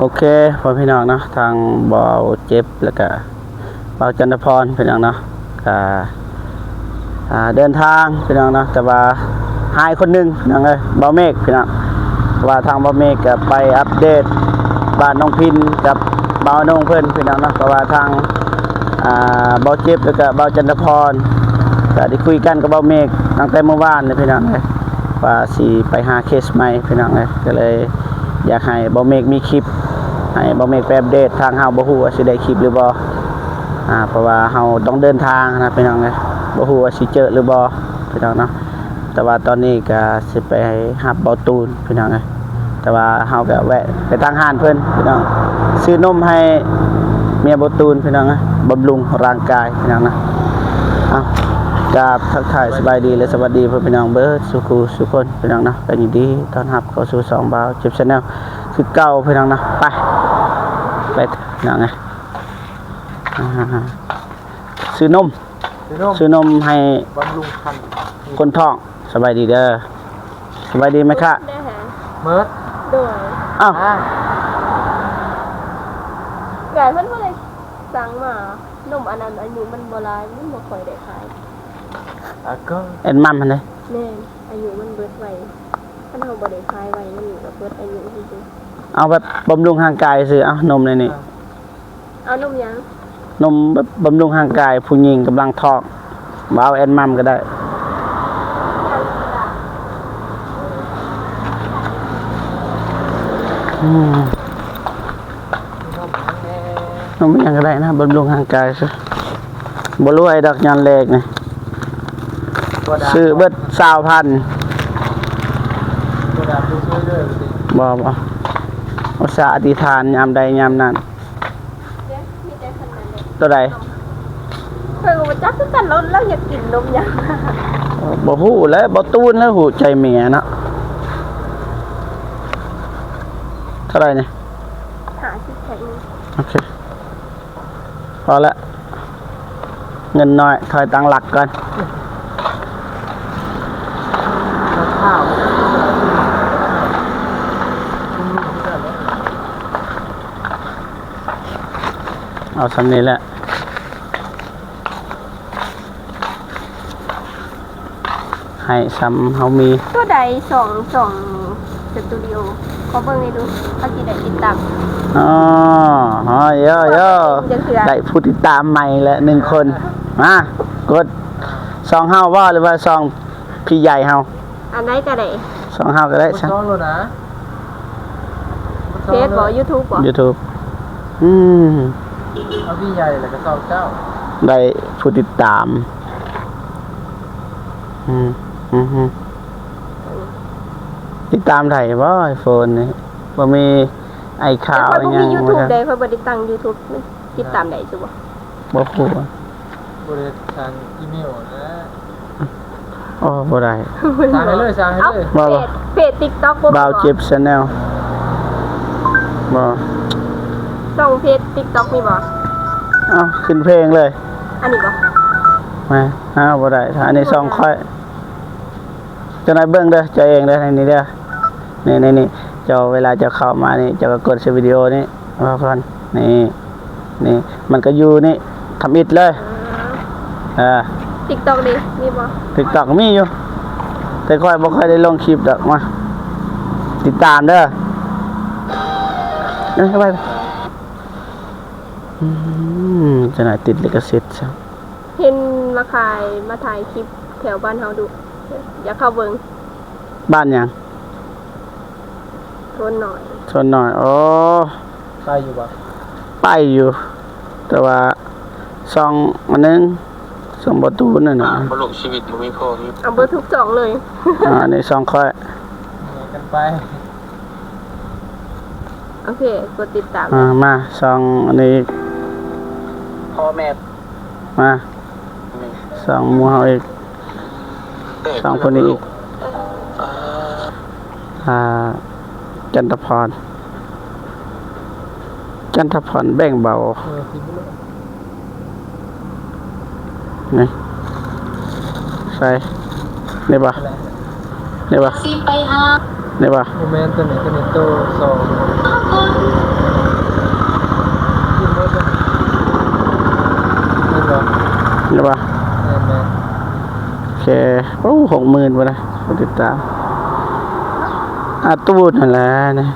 ໂອເຄ ພໍ່ແມ່ພີ່ນ້ອງເນາະ ທາງບ່າວເຈັບ ແລ້ວກະບ່າວຈັນທະພອນ ພີ່ນ້ອງເນາະ ກະ ອ່າ ເດີນທາງ ພີ່ນ້ອງເນາະ ແຕ່ວ່າຫາຍຄົນໜຶ່ງ ພີ່ນ້ອງເອີຍ ບ່າວເມກ ພີ່ນ້ອງ ເພາະວ່າທາງບ່າວເມກກະໄປອັບເດດບ້ານນ້ອງພິນກັບບ່າວນົງເພິ່ນ ພີ່ນ້ອງເນາະ ເພາະວ່າທາງ ອ່າ ບ່າວເຈັບ ແລ້ວກະບ່າວຈັນທະພອນ ກະໄດ້ຄຸຍກັນກັບບ່າວເມກຕັ້ງແຕ່ມື້ວານນີ້ ພີ່ນ້ອງເອີຍ ວ່າຊິໄປຫາເຄສໃໝ່ ພີ່ນ້ອງເອີຍ ກະເລີຍ ຢາກໃຫ້ບ່າວເມກມີຄລິບ ໃຫ້ບ່າວເມກໄປອັບເດດ ທາງເຮົາບໍ່ຮູ້ວ່າຊິໄດ້ຄລິບຫຼືບໍ່ ອ່າ ເພາະວ່າເຮົາຕ້ອງເດີນທາງນະ ພີ່ນ້ອງເອີຍ ບໍ່ຮູ້ວ່າຊິເຈີຫຼືບໍ່ ພີ່ນ້ອງເນາະ ແຕ່ວ່າຕອນນີ້ກະຊິໄປຮັບບ່າວຕູນ ພີ່ນ້ອງເອີຍ ແຕ່ວ່າເຮົາກະແວະໄປທາງຮ້ານເພິ່ນ ພີ່ນ້ອງ ຊື້ນົມໃຫ້ເມຍບ່າວຕູນ ພີ່ນ້ອງເອີຍ ບຳລຸງຮ່າງກາຍ ພີ່ນ້ອງເນາະ ເອົາ ກາບທັກທາຍສະບາຍດີ ແລະ ສະຫວັດດີພໍ່ແມ່ພີ່ນ້ອງເບິດສູ່ຄູ່ສູ່ຄົນ ພີ່ນ້ອງເນາະ ກະຍິນດີຕ້ອນຮັບເຂົ້າສູ່ຊ່ອງບ່າວເຈັບແຊນແນວ ຄືເກົ່າ ພີ່ນ້ອງເນາະ ໄປ ໄປ ພີ່ນ້ອງເອີຍ ອ່າ ຊື້ນົມ ຊື້ນົມ ຊື້ນົມໃຫ້ ບຳລຸງພັນ ຄົນທ້ອງ ສະບາຍດີເດີ ສະບາຍດີແມ່ຄ້າ ເບິດ ໂດຍ ອ້າວ ອ່າ ກາຍເພິ່ນບໍ່ໄດ້ສັ່ງມາ ນົມອັນນັ້ນອາຍຸມັນບໍ່ຫຼາຍ ມັນບໍ່ຄ່ອຍໄດ້ຂາຍ ອາກໍ ແອນມັມຫັ້ນເດ້ ແມ່ນ ອາຍຸມັນເບິດໄວ ຄັນເຮົາບໍ່ໄດ້ຂາຍໄວ ມັນກະເບິດອາຍຸຊື່ໆ ເອົາແບບບຳລຸງຮ່າງກາຍຊື່ ເອົານົມໃນນີ້ ເອົານົມຫຍັງ? ນົມແບບບຳລຸງຮ່າງກາຍ ຜູ້ຍິງກຳລັງທ້ອງ ບໍ່ເອົາແອນມັມກະໄດ້ ອືມ ນົມຫຍັງກະໄດ້ນະ ບຳລຸງຮ່າງກາຍ ບໍ່ລວຍດອກຍ້ອນເລກນີ້ ຊື້ເບິດຊາວພັນ ບໍ່ ບໍ່ ອຸດສາອະທິຖານຍາມໃດຍາມນັ້ນ ໂຕໃດ? ຂ້ອຍກະບໍ່ຈັກຄືກັນ ລາວ ລາວຢາກກິນນົມຫຍັງ ບໍ່ຮູ້ແຫຼະ ບ່າວຕູນແຫຼະຮູ້ໃຈເມຍເນາະ ເທົ່າໃດນີ້? ຫ້າສິບແພັກໜຶ່ງ ໂອເຄ ພໍລະ ເງິນໜ້ອຍ ຖອຍຕັ້ງຫຼັກກ່ອນ ເອົາສ່ຳນີ້ແຫຼະ ໃຫ້ສ່ຳເຮົາມີ ໂຕໃດ ຊ່ອງ ຊ່ອງສະຕູດິໂອ ຂໍເບິ່ງແດ່ດູ ເຮົາຊິໄດ້ຕິດຕາມ ອໍ ອໍ ເຢີ ເຢີ ໄດ້ຜູ້ຕິດຕາມໃໝ່ແລ້ວໜຶ່ງຄົນ ມາ ກົດ ຊ່ອງເຮົາບໍ່ ຫຼືວ່າຊ່ອງພີ່ໃຫຍ່ເຮົາ? ອັນໃດກະໄດ້ ຊ່ອງເຮົາກະໄດ້ ຊ່ອງໂລດນະ ເຟສບໍ່ ຢູທູບບໍ່? ຢູທູບ ອືມ ເອົາພີ່ໃຫຍ່ແລ້ວກະຊ່ອງເຈົ້າ ໄດ້ຜູ້ຕິດຕາມ ອືມ ອືມ ຕິດຕາມໄດ້ບໍ່ ໄອໂຟນນີ້ ບໍ່ມີໄອຄາວ ແຕ່ຂ້ອຍບໍ່ມີຢູທູບເດ້ ຂ້ອຍບໍ່ໄດ້ຕັ້ງຢູທູບ ຕິດຕາມໄດ້ຢູ່ບໍ່? ບໍ່ຮູ້ ບໍ່ໄດ້ສ້າງອີເມວນະ ໂອ້ ບໍ່ໄດ້ ສ້າງໃຫ້ເລີຍ ສ້າງໃຫ້ເລີຍ ບໍ່ ບໍ່ ເຟສ ເຟສ ຕິກຕັອກບໍ່ມີບໍ່? ບ່າວເຈັບແຊນແນວ ບໍ່ ຊ່ອງເຟສ ຕິກຕັອກມີບໍ່? ເອົ້າ ຂຶ້ນເພງເລີຍ ອັນນີ້ບໍ່? ມາ ອ້າວ ບໍ່ໄດ້ ອັນນີ້ຊ່ອງຂ້ອຍ ຈັ່ງໃດເບິ່ງເດີ ເຈົ້າເອງເດີ ໃນນີ້ເດີ ນີ້ ນີ້ ນີ້ ເຈົ້າ ເວລາເຈົ້າເຂົ້າມານີ້ ເຈົ້າກະກົດໃສ່ວິດີໂອນີ້ ເອົາກ່ອນ ນີ້ ນີ້ ມັນກະຢູ່ນີ້ ທຳອິດເລີຍ ເອີ ຕິກຕັອກເດ ມີບໍ່? ຕິກຕັອກມີຢູ່ ແຕ່ຂ້ອຍບໍ່ຄ່ອຍໄດ້ລົງຄລິບດອກ ມາ ຕິດຕາມເດີ ເອີ ໄປ ອືມ ຈັ່ງໃດຕິດລິຂະສິດຊະ ເຫັນມາຂາຍ ມາຖ່າຍຄລິບແຖວບ້ານເຮົາດຸ ຢາກເຂົ້າເບິ່ງ ບ້ານຫຍັງ? ໂທນໜ້ອຍ ໂທນໜ້ອຍ ໂອ້ ໄປຢູ່ບໍ່? ໄປຢູ່ ແຕ່ວ່າຊ່ອງອັນໜຶ່ງ ຊ່ອງບໍ່ຕູນນັ້ນນະ ບໍ່ລົງຊີວິດບໍ່ມີພໍ່ມີ ເອົາເບິດທຸກຊ່ອງເລີຍ ອ່າ ອັນນີ້ຊ່ອງຂ້ອຍ ແຍກກັນໄປ ໂອເຄ ກົດຕິດຕາມ ອ່າ ມາ ຊ່ອງອັນນີ້ອີກ ພໍ່ແມ່ ມາ ຊ່ອງໝູ່ເຮົາອີກ ຊ່ອງຜູ້ນີ້ອີກ ອ່າ ຈັນທະພອນ ຈັນທະພອນແບ່ງເບົາ ນີ້ ໃສ່ ນີ້ບໍ່? ນີ້ບໍ່? ຊິໄປຫາ ນີ້ບໍ່? ບໍ່ແມ່ນ ໂຕນີ້ ໂຕນີ້ໂຕສອງ ໂອ້ ຫົກໝື່ນພຸ້ນນະ ຜູ້ຕິດຕາມ. ອາຕູດຫັ້ນແຫຼະນະ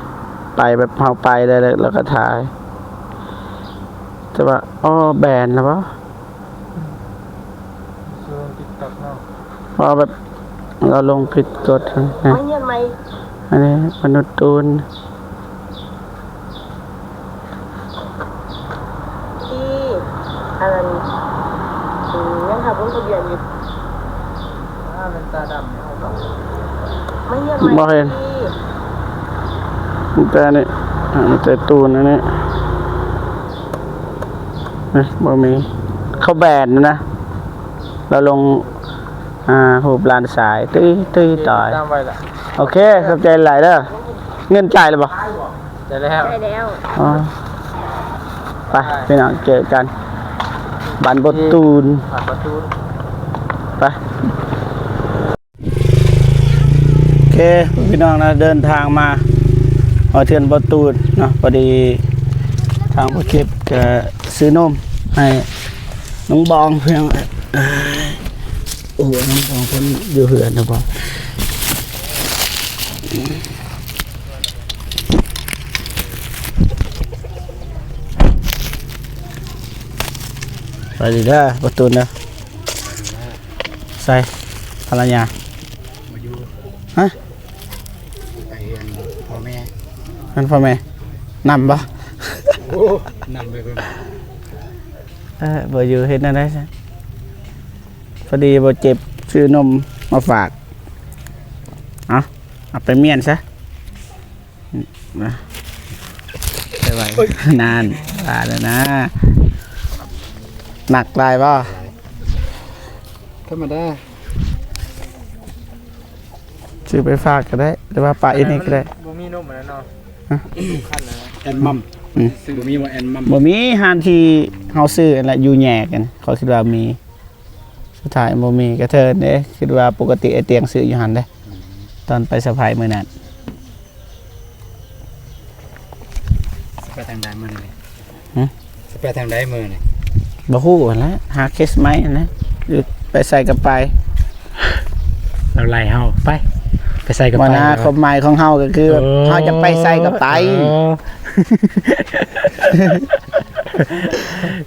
ໄປແບບເຮົາໄປໄດ້ແລ້ວ ແລ້ວກໍຖ່າຍ. ແຕ່ວ່າ ອໍ ແບນແລ້ວບໍ່? ເຊິ່ງຕິກຕັອກເນາະ ເພາະວ່າແບບລາວລົງຜິດກົດນະ. ມາຮຽນໃໝ່ ອັນນີ້ມະນຸດຕູນ ທີ່ ອັນນັ້ນ ອືມ ຍັງຖ້າລົງທະບຽນຢູ່. ອ້າ ແວ່ນຕາດຳ ມາຮຽນໃໝ່ ບໍ່ເຫັນ ທີ່ ມີແຕ່ນີ້ ອ່າ ມີແຕ່ຕູນອັນນີ້ ນີ້ ບໍ່ມີ ເຂົາແບນນະ ລາວລົງ ອ່າ ຮູບລ້ານຊາຍ ຕຸ້ຍ ຕຸ້ຍ ຕາຍ. ໂອເຄ ຂອບໃຈຫຼາຍເດີ. ເງິນຈ່າຍແລ້ວບໍ່? ໄດ້ແລ້ວ ໄດ້ແລ້ວ. ອໍ ໄປພີ່ນ້ອງ ເຈີກັນບ້ານບໍ່ຕູນ ບ້ານບໍ່ຕູນ ໄປ. ໂອເຄພີ່ນ້ອງນະ ເດີນທາງມາຮອດເຮືອນບໍ່ຕູນເນາະ ພໍດີທາງບໍ່ເກັບກະຊື້ນົມໃຫ້ນ້ອງບອງເພື່ອນ. ໂອ້ ນ້ອງບອງເພິ່ນຢູ່ເຮືອນນະບໍ່? ໄປດີເດີ ປະຕູນເດີ. ໃສ ພັນລະຍາ? ບໍ່ຢູ່. ຮະ? ໄປເຮືອນພໍ່ແມ່. ເຮືອນພໍ່ແມ່ ນຳບໍ່? ໂອ້ ນຳໄປເບິ່ງ. ເອີ ບໍ່ຢູ່ ເຮັດແນວໃດຊະ? ພໍດີບໍ່ເຈັບຊື້ນົມມາຝາກ. ເອົາ ເອົາໄປມ້ຽນຊະ. ນະ ໄປໄວ. ໂອ້ຍ ນັ້ນ ວ່າແລ້ວນະ. ໜັກຫຼາຍບໍ່? ທຳມະດາ. ຊື້ໄປຝາກກໍໄດ້ ຫຼືວ່າປະຢູ່ນີ້ກໍໄດ້. ບໍ່ມີນົມອັນນັ້ນເນາະ. ຮະ? ແອນມັມ. ອືມ. ບໍ່ມີວ່າແອນມັມ. ບໍ່ມີ. ຮ້ານທີ່ເຮົາຊື້ຫັ້ນແຫຼະ ຢູ່ແຍກຫັ້ນ ຂ້ອຍຄິດວ່າມີ. ສຸດທ້າຍບໍ່ມີກະເທີນເດ້. ຄິດວ່າປົກກະຕິອ້າຍຕຽງຊື້ຢູ່ຫັ້ນເດ້ ອືມ ຕອນໄປສະໄພມື້ນັ້ນ. ຊິໄປທາງໃດມື້ນີ້? ຫຶ? ຊິໄປທາງໃດມື້ນີ້? ບໍ່ຮູ້ຫັ້ນແຫຼະ ຫາເຄສໃໝ່ຫັ້ນແຫຼະ ຢູ່ໄປໃສກໍໄປ. ລາວໄລ່ເຮົາໄປ ໄປໃສກໍໄປ. ບໍ່ນະ ຄວາມໝາຍຂອງເຮົາກໍຄື ເອີ ເຮົາຈະໄປໃສກໍໄປ. ເອີ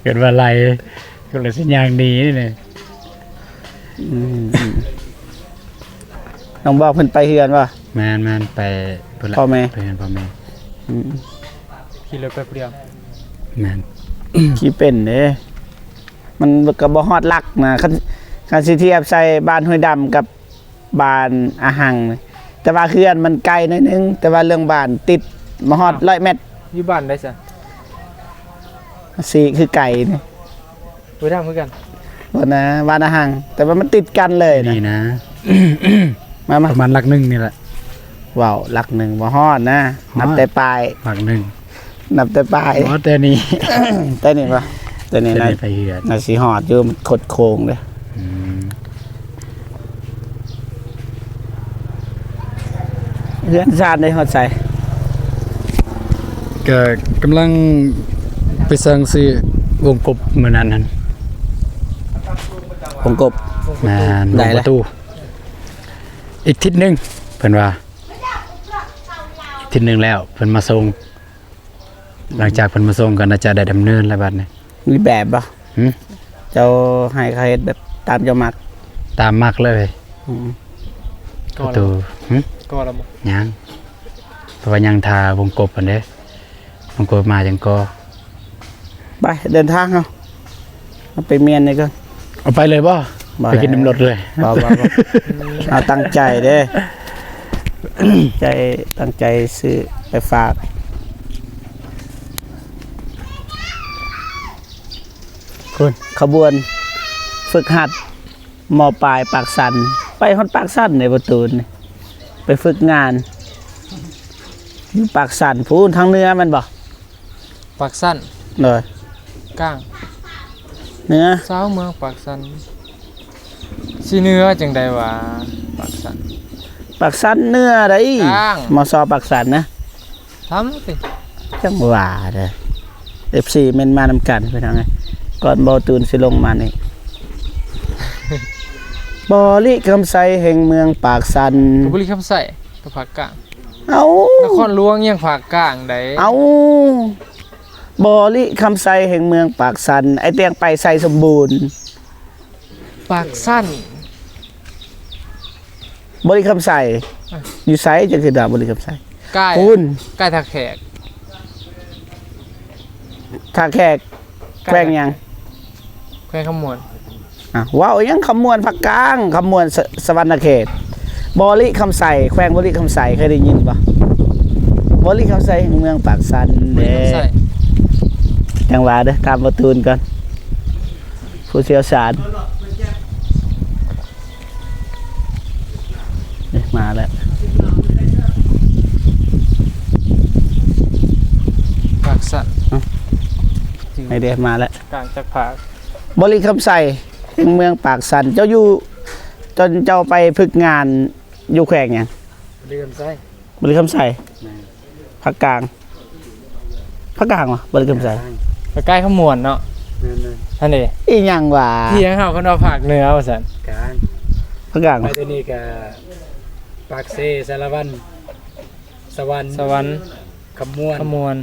ເກີດວ່າໄລ່ ກໍເລີຍຊິຍ່າງໜີນີ້ແຫຼະ. ອືມ ອືມ ນ້ອງບອກເພິ່ນໄປເຮືອນບໍ່? ແມ່ນໆ ໄປພຸ້ນລະ ພໍ່ແມ່ ໄປເຮືອນພໍ່ແມ່. ອືມ ຂີ່ລົດໄປຜູ້ດຽວ. ແມ່ນ ຂີ່ເປັນເດ້. ມັນກໍບໍ່ຮອດຫຼັກນະ ຄັນ ຄັນຊິທຽບໃສ່ບ້ານຫ້ວຍດຳກັບ ບ້ານອາຫັງ ແຕ່ວ່າເຮືອນມັນໄກໜ້ອຍໜຶ່ງ ແຕ່ວ່າເລື່ອງບ້ານຕິດ ບໍ່ຮອດຮ້ອຍແມັດ. ຢູ່ບ້ານໃດຊະ? ຊິຄືໄກນີ້ ຫ້ວຍດຳຄືກັນ. ບໍ່ນະ ບ້ານອາຫັງ ແຕ່ວ່າມັນຕິດກັນເລີຍນະ ນີ້ນະ. ມາ ມາ ປະມານຫຼັກໜຶ່ງນີ້ແຫຼະ. ເວົ້າຫຼັກໜຶ່ງບໍ່ຮອດນະ ຮອດ ນັບແຕ່ປ້າຍ ຫຼັກໜຶ່ງ. ນັບແຕ່ປ້າຍ ບໍ່ ແຕ່ນີ້ ແຕ່ນີ້ບໍ່? ແຕ່ນີ້ ແຕ່ນີ້ນະ ໄປເຮືອນ ໜ້າຊິຮອດຢູ່ ມັນຄົດໂຄ້ງເດ້. ອືມ ເຮືອນຊານໄດ້ຮອດໃສ? ກະກຳລັງໄປສັ່ງຊື້ວົງກົບມື້ນັ້ນຫັ້ນ. ວົງກົບ? ແມ່ນ ໄດ້ລະ ວົງປະຕູ. ອີກທິດໜຶ່ງ ເພິ່ນວ່າ ທິດໜຶ່ງແລ້ວເພິ່ນມາສົ່ງ. ຫຼັງຈາກເພິ່ນມາສົ່ງກໍໜ້າຈະໄດ້ດຳເນີນແລ້ວບັດນີ້. ມີແບບບໍ່? ຫຶ? ເຈົ້າໃຫ້ເຂົາເຮັດແບບຕາມເຈົ້າມັກ? ຕາມມັກເລີຍ. ອືມ ປະຕູ. ຫຶ? ກໍແລ້ວບໍ່? ຍັງ ເພາະວ່າຍັງຖ້າວົງກົບຫັ້ນເດ້ ມັນກໍມາຈັ່ງກໍ. ໄປ ເດີນທາງເຮົາ ເຮົາໄປມ້ຽນນີ້ກ່ອນ. ເອົາໄປເລີຍບໍ່? ບໍ່ ໄປກິນນຳລົດເລີຍ. ບໍ່ ບໍ່ ບໍ່ ເຮົາຕັ້ງໃຈເດ້ ໃຈ ຕັ້ງໃຈຊື້ໄປຝາກ. ພຸ້ນ ຂະບວນຝຶກຫັດ ມ.ປາຍ ປາກຊັນ. ໄປຮອດປາກຊັນເດ້ ປະຕູນນີ້ ໄປຝຶກງານຢູ່ປາກຊັນພຸ້ນ ທາງເໜືອແມ່ນບໍ່? ປາກຊັນ. ໂດຍ. ກາງ. ເໜືອ. ຊາວເມືອງປາກຊັນ. ຊິເໜືອຈັ່ງໃດວະ ປາກຊັນ? ປາກຊັນເໜືອໃດ໋. ກາງ. ມ.ຊ. ປາກຊັນນະ. ທຳຕິ. ຈັ່ງວ່າເດີ ເອັຟຊີ ແມ່ນມານຳກັນພີ່ນ້ອງເອີຍ ກ່ອນບໍ່ຕູນຊິລົງມານີ້. ບໍລິຄຳໄຊແຫ່ງເມືອງປາກຊັນ ກໍບໍລິຄຳໄຊ ກໍພາກກາງ. ເອົ້າ ນະຄອນຫຼວງຍັງພາກກາງໃດ໋. ເອົ້າ ບໍລິຄຳໄຊແຫ່ງເມືອງປາກຊັນ ໄອ້ຕຽງໄປໄຊສົມບູນ. ປາກຊັນ ບໍລິຄຳໄຊ ອ່ະ ຢູ່ໃສ? ຈັ່ງຄືດາ ບໍລິຄຳໄຊ ໃກ້ ພຸ້ນ ໃກ້ທ່າແຂກ. ທ່າແຂກ ໃກ້ ແຂວງຫຍັງ? ແຂວງຄຳມ່ວນ. ອ່ະ ເວົ້າຫຍັງຄຳມ່ວນພາກກາງ ຄຳມ່ວນ ສະ ສະຫວັນນະເຂດ. ບໍລິຄຳໄຊ ແຂວງບໍລິຄຳໄຊ ເຄີຍໄດ້ຍິນບໍ່? ບໍລິຄຳໄຊແຫ່ງເມືອງປາກຊັນເດ້. ຈັ່ງວ່າເດີ້ ຖາມປະຕູນກ່ອນ ຜູ້ຊ່ຽວຊານ. ນີ້ມາແລ້ວ ປາກຊັນ. ເອົ້າ ນີ້ເດ້ ມາແລ້ວ ກາງຈັກພາກ. ບໍລິຄຳໄຊແຫ່ງເມືອງປາກຊັນ ເຈົ້າຢູ່ ຕອນເຈົ້າໄປຝຶກງານຢູ່ແຂວງຫຍັງ? ບໍລິຄຳໄຊ. ບໍລິຄຳໄຊ ແມ່ນ. ພາກກາງ ພາກກາງຫວາ? ບໍລິຄຳໄຊ ພາກກາງຄຳມ່ວນເນາະ. ແມ່ນໆ. ຫັ້ນເດ້ ອີຫຍັງຫວາ? ທີ່ຫຍັງເຮົາເພິ່ນວ່າພາກເໜືອວ່າຊັ້ນ. ກາງ ພາກກາງຫວາ? ໄປຕົວນີ້ກະປາກເຊ ສາລະວັນ ສະຫວັນ ສະຫວັນ ຄຳມ່ວນ ຄຳມ່ວນ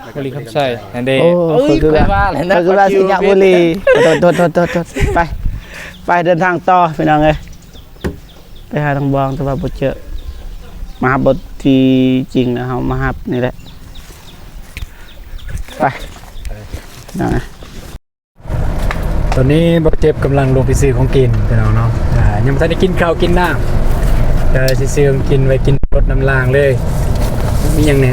ແລ້ວກໍ ບໍລິຄຳໄຊ ບໍລິຄຳໄຊ ຫັ້ນເດ້. ໂອ້ ເອີຍ ຂ້ອຍຄືວ່າ ຂ້ອຍວ່າແລ້ວນະ ຂ້ອຍຄືວ່າຊິຍາກບຸລີ. ໂທດໆໆໆ ໄປ ໄປເດີນທາງຕໍ່ພີ່ນ້ອງເອີຍ. ໄປຫາທາງບອງ ແຕ່ວ່າບໍ່ເຈີ ມາຮັບບໍ່ ທີ່ຈິງນະ ເຮົາມາຮັບນີ້ແຫຼະ. ໄປ ພີ່ນ້ອງເອີຍ. ຕອນນີ້ບ່າວເຈັບກຳລັງລົງໄປຊື້ຂອງກິນພີ່ນ້ອງເນາະ. ອ່າ ຍັງບໍ່ທັນໄດ້ກິນເຂົ້າກິນນ້ຳ ກະຊິຊື້ຂອງກິນໄວ້ກິນລົດນ້ຳລ້າງເລີຍ. ມີຫຍັງແດ່?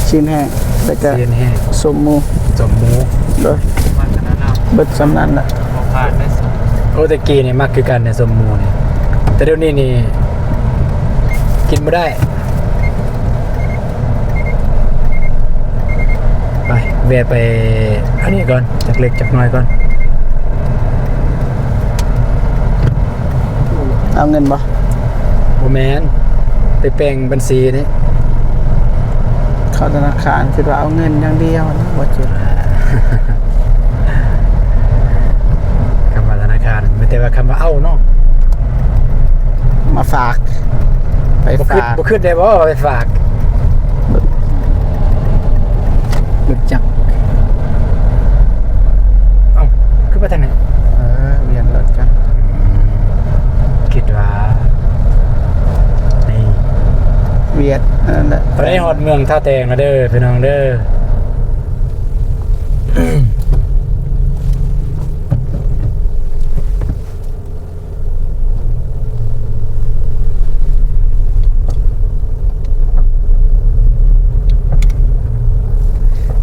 ຊີ້ນແຫ້ງ ແລ້ວກະ ຊີ້ນແຫ້ງ ສົ້ມໝູ ສົ້ມໝູ. ໂດຍ ເບິດສ່ຳນັ້ນລະ. ໂອ້ ແຕ່ກີ້ນີ້ມັກຄືກັນເດ້ ສົ້ມໝູນີ້ ແຕ່ດຽວນີ້ນີ້ກິນບໍ່ໄດ້. ໄປ ແວ່ໄປອັນນີ້ກ່ອນ ຈັກເລັກຈັກນ້ອຍກ່ອນ. ເອົາເງິນບໍ່? ບໍ່ແມ່ນ ໄປແປງບັນຊີນີ້. ເຂົ້າທະນາຄານຄິດວ່າເອົາເງິນຢ່າງດຽວນະ ບໍ່ເຈັບ. ຄຳວ່າທະນາຄານ ມີແຕ່ວ່າຄຳວ່າເອົາເນາະ ມາຝາກ ໄປຝາກ. ບໍ່ຄິດ ບໍ່ຄິດໄດ້ບໍ່ວ່າໄປຝາກ? ລົດຈັກ ເອົ້າ ຄືໄປທາງນັ້ນ? ເອີ ວຽນລົດກັນ. ອືມ ຄິດວ່າ ນີ້ ວຽດ ອັນນັ້ນແຫຼະ. ຕອນນີ້ຮອດເມືອງທ່າແຕງແລ້ວເດີພີ່ນ້ອງເດີ.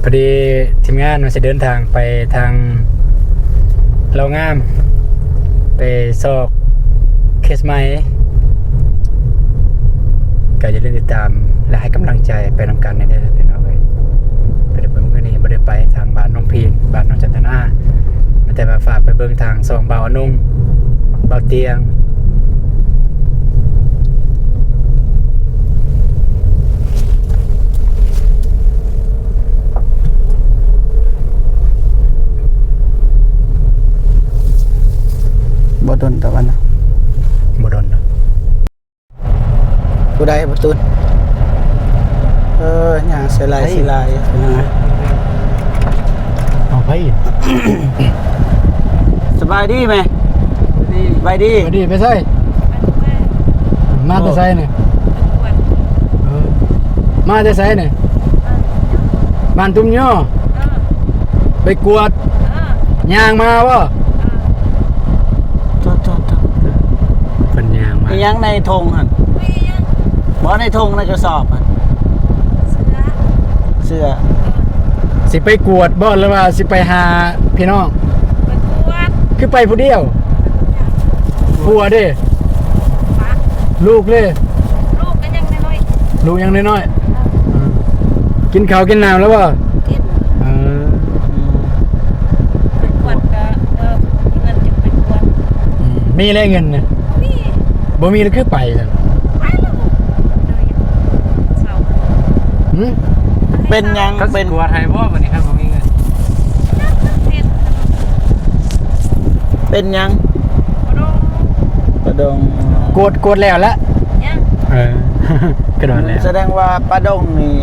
ພໍດີທີມງານວ່າຊິເດີນທາງໄປທາງເລົ່າງາມ ໄປຊອກເຄສໃໝ່ ກໍຢ່າລືມຕິດຕາມ ແລະ ໃຫ້ກຳລັງໃຈໄປນຳກັນແດ່ເດີພີ່ນ້ອງເອີຍ. ກໍໄດ້ເບິ່ງມື້ນີ້ບໍ່ໄດ້ໄປທາງບ້ານໜອງພີນ ບ້ານໜອງຈັນທະນາ ແຕ່ວ່າຝາກໄປເບິ່ງທາງຊ່ອງບ່າວອະນົງ ບ່າວຕຽງ. ບໍ່ດົນດອກອັນນະ ບໍ່ດົນດອກ. ຜູ້ໃດປະຕູນ? ເອີ ຍ່າງເສຍຫຼາຍ ເສຍຫຼາຍ. ເອົາໄປ ສະບາຍດີແມ່? ສະບາຍດີ. ສະບາຍດີ ໄປໃສ? ມາແຕ່ໃສນີ້? ເອີ ມາແຕ່ໃສນີ້? ບ້ານຕຸ້ມຍໍ່? ເອີ ໄປກວດ. ເອີ ຍ່າງມາບໍ່? ເອີ ໂທດໆໆ ເພິ່ນຍ່າງມາ. ອີຫຍັງໃນຖົງຫັ້ນ? ບໍ່ ໃນຖົງ ໃນກະສອບຫັ້ນ? ເສື້ອ ເສື້ອ. ເອີ ຊິໄປກວດບໍ່ ຫຼືວ່າຊິໄປຫາພີ່ນ້ອງ? ໄປກວດ. ຄືໄປຜູ້ດຽວ? ຜົວເດ? ປະ. ລູກເດ? ລູກກໍຍັງນ້ອຍໆ. ລູກຍັງນ້ອຍໆ. ເອີ ອືມ ກິນເຂົ້າກິນນ້ຳແລ້ວບໍ່? ກິນ. ເອີ ອືມ ໄປກວດກໍ ເອີ ມີເງິນຈຶ່ງໄປກວດ. ອືມ ມີແລ້ວເງິນນະ? ບໍ່ມີ. ບໍ່ມີແລ້ວຄືໄປຊັ້ນ? ໄປແລ້ວ ເຊົາ. ຫື? ເປັນຫຍັງ? ເຂົາຊິ ເປັນ ກວດໃຫ້ບໍ່ບັດນີ້ ຄັນບໍ່ມີເງິນ? ເປັນຫຍັງ? ປະດົງ ປະດົງ. ກວດ ກວດແລ້ວລະ? ຍັງ. ເອີ ກະໂດນແລ້ວ. ສະແດງວ່າປະດົງນີ້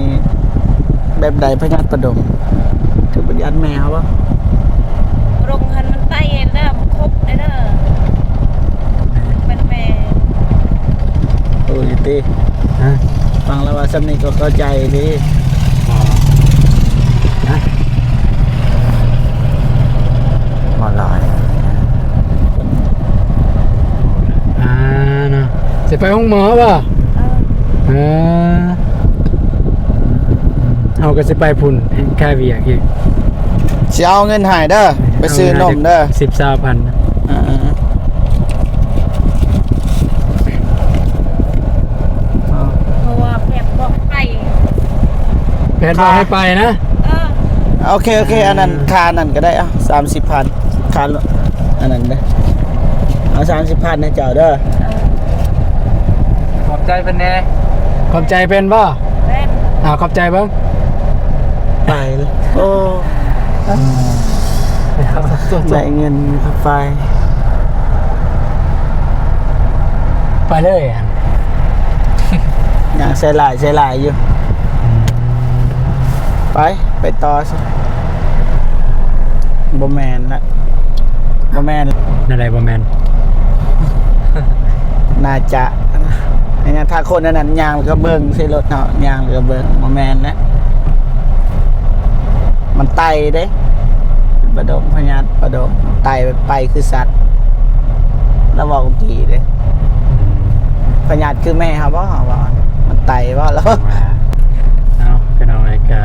ແບບໃດ? ພະຍາດປະດົງ ຄືພະຍາດແມ່ເຮົາບໍ່? ປະດົງຫັ້ນມັນໄຕເດີ ມັນຄົບເດີ ເປັນແມ່. ໂອ້ຍຕິ ຮະ? ຟັງແລ້ວວ່າສ່ຳນີ້ກໍເຂົ້າໃຈເດ້. ບໍ່ ຮະ? ບໍ່ຫຼາຍ ອ່າ ເນາະ ຊິໄປໂຮງໝໍບໍ່? ເອີ ເອີ ເຮົາກໍຊິໄປພຸ້ນ ຄ່າວຽກອີກ. ຊິເອົາເງິນໃຫ້ເດີ ໄປຊື້ນົມເດີ ສິບ ຊາວພັນ. ອ່າ ເພາະວ່າແພດບອກໄປ ແພດບອກໃຫ້ໄປນະ. ເອີ ໂອເຄ ໂອເຄ ອ່າ ອັນນັ້ນ ຄ່ານັ້ນກໍໄດ້ ເອົາ ສາມສິບພັນ ຄ່າອັນນັ້ນເດີ ເອົາສາມສິບພັນໃຫ້ເຈົ້າເດີ. ເອີ ຂອບໃຈເພິ່ນແດ່. ຂອບໃຈເພິ່ນບໍ່? ເພິ່ນ ອ່າ ຂອບໃຈເບິ່ງ. ໄປເລີຍ ໂອ້ ໄດ້ເງິນໄປ ໄປເລີຍ. ຍັງໃສ່ຫຼາຍ ໃສ່ຫຼາຍຢູ່. ອືມ ໄປ ໄປຕໍ່ຊະ. ບໍ່ແມ່ນລະ ບໍ່ແມ່ນ. ແນວໃດບໍ່ແມ່ນ? ໜ້າຈະ ອັນນັ້ນ ຖ້າຄົນອັນນັ້ນຍ່າງແລ້ວກໍເບິ່ງໃສ່ລົດເນາະ ຍ່າງແລ້ວກໍເບິ່ງ ບໍ່ແມ່ນແຫຼະ. ມັນໄຕເດ້ ປະດົງ ພະຍາດປະດົງ ໄຕໄປຄືສັດ ລາວເວົ້າກີ້ເດ້. ອືມ ພະຍາດຄືແມ່ເຮົາບໍ່? ເຮົາວ່າມັນໄຕບໍ່? ລາວ ເອົາ ພີ່ນ້ອງເອີຍ ກະ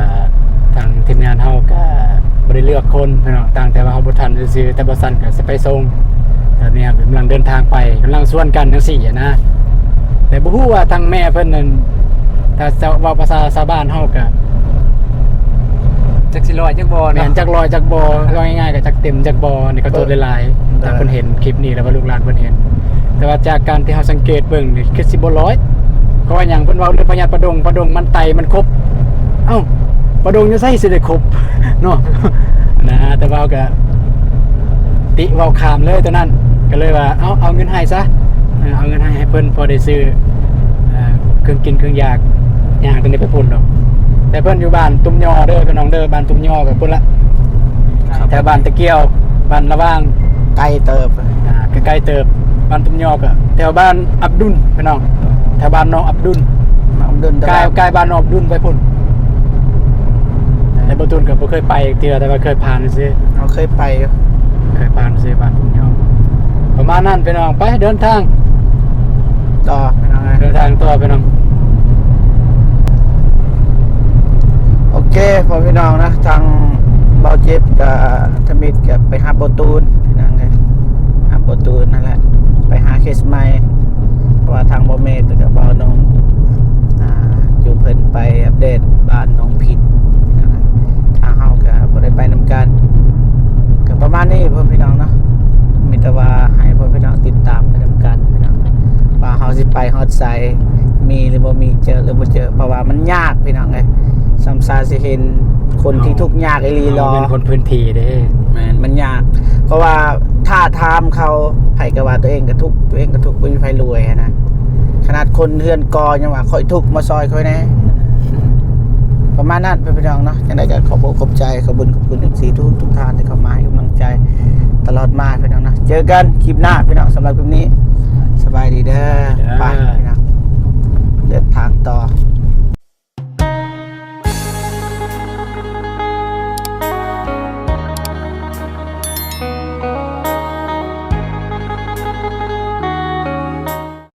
ທາງທີມງານເຮົາກະບໍ່ໄດ້ເລືອກຄົນພີ່ນ້ອງ ຕ່າງແຕ່ວ່າເຮົາບໍ່ທັນຊື່ໆ ແຕ່ບໍ່ຊັ້ນກະຊິໄປສົ່ງ. ຕອນນີ້ເຮົາກຳລັງເດີນທາງໄປ ກຳລັງສວນກັນຈັ່ງຊີ້ນະ ແຕ່ບໍ່ຮູ້ວ່າທາງແມ່ເພິ່ນນັ້ນ ຖ້າເວົ້າພາສາຊາວບ້ານເຮົາກະ ຈັກຊິລອຍຈັກບໍ່ເນາະ ແມ່ນ ຈັກລອຍຈັກບໍ່ ເວົ້າງ່າຍໆກໍຈັກເຕັມຈັກບໍ່. ນີ້ຂໍໂທດຫຼາຍໆ ຖ້າເພິ່ນເຫັນຄລິບນີ້ ຫຼືວ່າລູກຫຼານເພິ່ນເຫັນ ແຕ່ວ່າຈາກການທີ່ເຮົາສັງເກດເບິ່ງນີ້ ຄືຊິບໍ່ລອຍ. ເພາະວ່າຫຍັງ? ເພິ່ນເວົ້າເລື່ອງພະຍາດປະດົງ ປະດົງມັນໄຕມັນຄົບ. ເອົ້າ ປະດົງຢູ່ໃສຊິໄດ້ຄົບເນາະ ນະ. ແຕ່ວ່າເຮົາກໍຕິເວົ້າຂ້າມເລີຍຕົວນັ້ນ ກໍເລີຍວ່າ ເອົາ ເອົາເງິນໃຫ້ຊະ ເອີ ເອົາເງິນໃຫ້ ໃຫ້ເພິ່ນພໍໄດ້ຊື້ ເອີ ເຄື່ອງກິນເຄື່ອງຢາກ ຍ່າງຕົວນີ້ໄປພຸ້ນດອກ. ແຕ່ເພິ່ນຢູ່ບ້ານຕຸ່ມຍໍເດີພີ່ນ້ອງເດີ ບ້ານຕຸ່ມຍໍກໍພຸ້ນລະ ແຖວບ້ານຕະກຽວ ບ້ານລະຫວ່າງ ໄກເຕີບ ອ່າ ໃກ້ໆເຕີບ. ບ້ານຕຸ່ມຍໍກໍແຖວບ້ານອັບດຸນພີ່ນ້ອງ ແຖວບ້ານນ້ອງອັບດຸນ ນ້ອງອັບດຸນ ໃກ້ ໃກ້ບ້ານນ້ອງອັບດຸນໄປພຸ້ນ. ແຕ່ບໍ່ຕຸນກໍບໍ່ເຄີຍໄປຈັກເທື່ອ ແຕ່ວ່າເຄີຍຜ່ານຊື່ໆ ເຮົາເຄີຍໄປຢູ່ ເຄີຍຜ່ານຊື່ໆ ບ້ານຕຸ່ມຍໍ. ປະມານນັ້ນພີ່ນ້ອງ ໄປເດີນທາງ ຕໍ່ພີ່ນ້ອງເອີຍ ເດີນທາງຕໍ່ພີ່ນ້ອງ. ໂອເຄ ພໍ່ພີ່ນ້ອງນະ ທາງບ່າວເຈັບກັບທຳອິດກໍໄປຮັບບ່າວຕູນພີ່ນ້ອງເອີຍ ຮັບບ່າວຕູນນັ້ນແຫຼະ ໄປຫາເຄສໃໝ່ ເພາະວ່າທາງບ່າວເມດກັບບ່າວນົງ ອ່າ ຢູ່ເພິ່ນໄປອັບເດດບ້ານໜອງພິນນະ ທາງເຮົາກໍບໍ່ໄດ້ໄປນຳກັນ. ກໍປະມານນີ້ພໍ່ພີ່ນ້ອງເນາະ ມີແຕ່ວ່າໃຫ້ພໍ່ພີ່ນ້ອງຕິດຕາມໄປນຳກັນພີ່ນ້ອງ ວ່າເຮົາຊິໄປຮອດໃສ ມີຫຼືບໍ່ມີ ເຈີຫຼືບໍ່ເຈີ ເພາະວ່າມັນຍາກພີ່ນ້ອງເອີຍ ສ່ຳຊາຊິເຫັນຄົນທີ່ທຸກຍາກອີ່ຫຼີຫຼໍ ເຮົາເປັນຄົນພື້ນທີ່ເດ້. ແມ່ນ ມັນຍາກ ເພາະວ່າຖ້າຖາມເຂົາ ໃຜກໍວ່າຕົວເອງກໍທຸກ ຕົວເອງກໍທຸກ ບໍ່ມີໃຜລວຍຫັ້ນນະ ຂະໜາດຄົນເຮືອນກໍຍັງວ່າ ຂ້ອຍທຸກ ມາຊ່ອຍຂ້ອຍແດ່. ປະມານນັ້ນ ພີ່ນ້ອງເນາະ ຈັ່ງໃດກໍຂອບອົກຂອບໃຈ ຂອບບຸນຂອບຄຸນ ເອັຟຊີ ທຸກໆທ່ານທີ່ເຂົ້າມາໃຫ້ກຳລັງໃຈຕະຫຼອດມາ ພີ່ນ້ອງເນາະ ເຈີກັນຄລິບໜ້າພີ່ນ້ອງ ສຳລັບຄລິບນີ້ ສະບາຍດີເດີ.